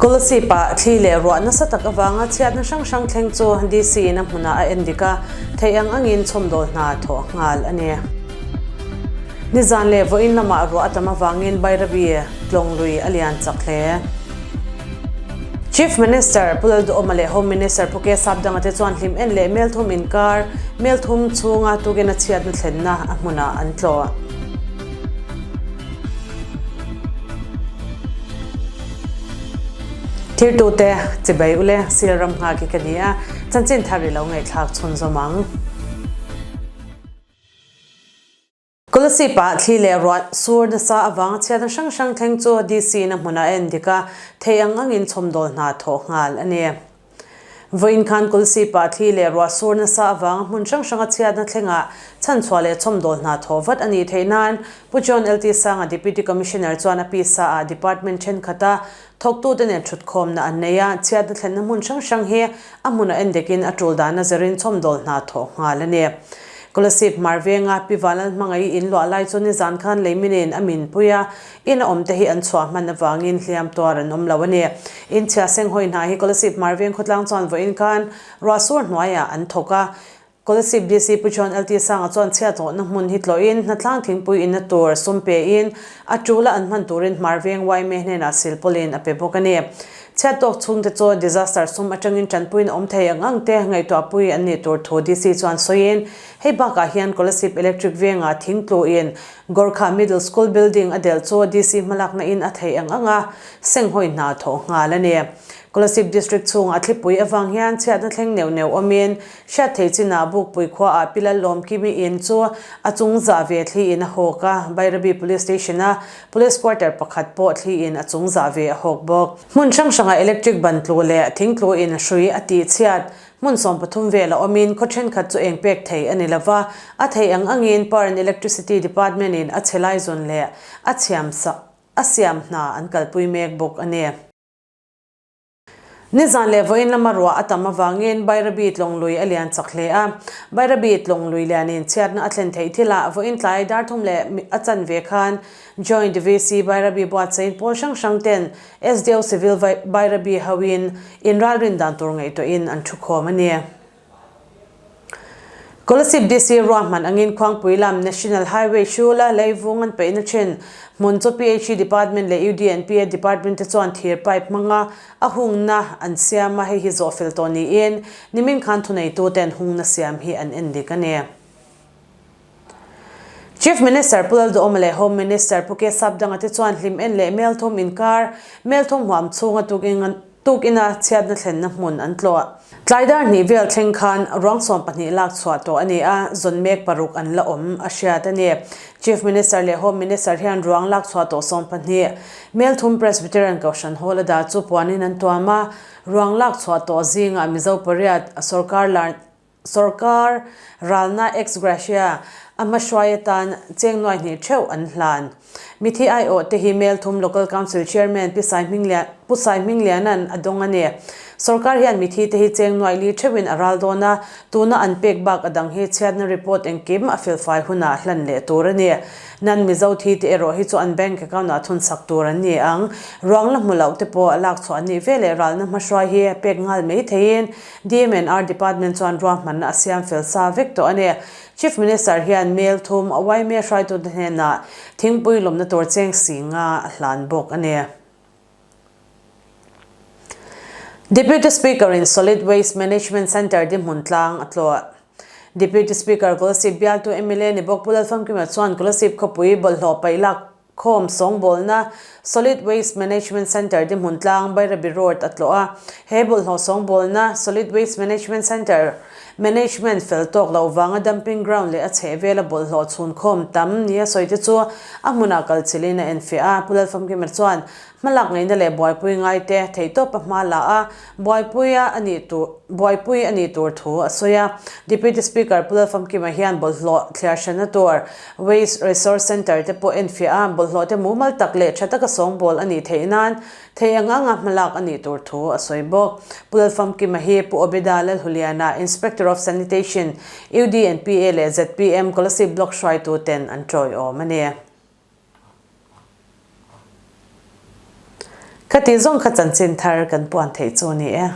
Kolasib-ah thli leh ruah nasa tak avanga chhiatna hrang hrang thleng chu DC-in a hmunah a endik a, theih ang angin chhawmdawl hna thawh nghal a ni. Nizan leh vawiin lamah ruah a tam avangin Bairabi tlawng lui a lian chak hle. Chief Minister Pu Lalduhawma leh Home Minister Pu K Sapdanga te chuan hlim en leh Melthum inkar, Melthum chhunga tukin a chhiatna thlenna a hmunah an tlawh. Thirtute chibai ule sil ram nghak hi ka ni a, chanchin thar i lo ngaihthlak chhunzawm ang. Kolasib-ah thli leh ruah sur nasa avanga chhiatna hrang hrang thleng chu DC-in a hmunah a endik a, theih ang angin chhawmdawl hna thawh nghal a ni. Vawiin khan Kolasib-ah thli leh ruah sur nasa avanga hmun hrang hranga chhiatna thlengah chhanchhuah leh chhawmdawl hna thawh vat a nih theih nan Pu John LT Sanga Deputy Commissioner chuan a pisa-ah department thenkhat-a Thawktute nen thutkhawmna an nei a, chhiatna thlenna hmun hrang hrang hi a hmunah endekin a tul dana zirin chhawmdawl hna thawh nghal a ni. Kolasib hmar venga Pi Vanlal hmangaih in luah lai chu nizan khan leiminin a min pui a, in a awmte hi an chhuah hman avangin hliam tuar an awm lo a ni. In chhia senghawi hna hi Kolasib hmar veng khawtlang chuan vawiin khan ruahsur hnuaiah an thawk a, Kolasib DC Pu John LT Sanga chuan chhiatawhna hmun hi tlawhin hnatlang thingpui inna tur sum pein a tula an hman turin Hmar Veng yma hnenah silpawlin a pe bawk a ni. Chhiat tawk chhungte chu disaster sum atangin tanpuiin awm thei ang ang te ngaihtuahpui an nih tur thu DC chuan sawiin hei bakah hian Kolasib Electric Vengah thingtluin Gorkha Middle School building a delh chu DC hmalakna in a theih ang ang a senghawi hna thawh nghal a ni. Kolasib District chhungah thlipui avang hian chhiatna thleng neuh neuh awmin Hriat thei chinah Bukpui khuaah Pi Lallawmkimi in chu a chung zah ve thli in a hawk a, Bairabi Police Station a Police Quarter pakhat pawh thli in a chung zah ve a hawk bawk. Hmun hrang hrangah electric ban tlu leh thing tlu in hrui a tih chhiat hmun 13 vel a awmin khaw thenkhat chu eng pek thei a ni lova, a theih ang angin Power and Electricity Department in a chhe lai zawn leh a chhiam a siam hna an kalpui mek bawk a ni. Nizan leh vawiin lama ruah a tam avangin Bairabi tlawng lui a lian chak hle a. Bairabi tlawng lui lianin chhiatna a thlen theih thilah vawiin tlai dar thum leh a chan ve khan Joint VC Bairabi buatsaiin pawl hrang hrang ten SDO Civil Bairabi hoin inralrin dan tur ngaihtuahin an thukhawm a ni. Kolasib DC ruahman angin Khuangpui lam National Highway hrula leivung an peihna thin hmun chu PHE Department leh UDNPA Department te chuan thir pipe hmanga a hungna an siam a, hei hi zawh fel tawh niin nimin khan thuneituten hungna siam hi an endik a ni. Chief Minister Pu Lalduhawma leh Home Minister Pu K Sapdanga te chuan hlim en leh Melthum inkar Melthum huam chhunga tukin Tukina chhiatna thlenna hmun an tlawh. Tlai dar hnih vel thleng khan ruang 12 lak chhuah tawh a ni a, zawn mek paruk an la awm a hriat a ni. Chief Minister leh Home Minister hian ruang lak chhuah tawh 12 Melthum Presbyterian Kohhran Hall a dah chu puanin an tuam a, ruang lak chhuah tawh zingah Mizo pariat sorkar lar Sorkar ralna ex gratia a hmahruai atan cheng nuai hnih theuh an hlan. Mithi aiawh te hi Melthum Local Council Chairman Pi Sai Hminglian Pu Sai Hmingliana'n a dawng a ni. Sorkar hian mithi te hi cheng nuai li theuhin a ral dawn a, tuna an pek bak a dang hi chhiatna report engkim a felfai hunah hlan leh tur a ni. Nan Mizo thi te erawh hi chu an bank account ah thunsak tur an ni ang. Ruang la hmu loh te pawh lak chhuah an nih veleh ralna hmahruai hi pek nghal mai theiin DMNR Department chuan ruahmanna a siam fel sa vek tawh a ni. Chief Minister hian mail thum a yma hruaitute hnenah thingpui lawmna tur cheng si nga a hlan bawk a ni. Deputy Speaker in Solid Waste Management Centre dinhmun tlang a tlawh. Deputy Speaker Kolasib bialtu mla ni bawk Pu Lalfamkima chuan Kolasib khawpui bawlhhlawh paih lak Khawm sawngbawlna Solid Waste Management Centre dinhmun tlang Bairabi Road a tlawh a. He bawlhhlawh sawngbawlna Solid Waste Management Centre management fel tawk loh vanga dumping ground leh a chhehvela bawlhhlawh chhunkhawm tam nia sawi te chu a hmunah kalchilhin a enfiah a. Pu Lalfamkima chuan hmalak ngaihna leh buaipui ngaite theihtawpa hma la a, Buaipui a nih tur Buaipui a nih tur thu a sawi a. Deputy Speaker Pu Lalfamkima hian bawlhhlawh thliar hranna tur Waste Resource Centre te pawh enfiah a, bawlhhlawh te mumal tak leh tha taka sawngbawl a nih theih nan thei ang anga hmalak a nih tur thu a sawi bawk. Pu Lalfamkima hi Pu Obeda Lalhuliana, Inspector of Sanitation, UDNPA leh zpm Kolasib Block hruaitu ten an tawiawm a ni. Khati zawng kha chanchin thar kan puan theih chu a ni e.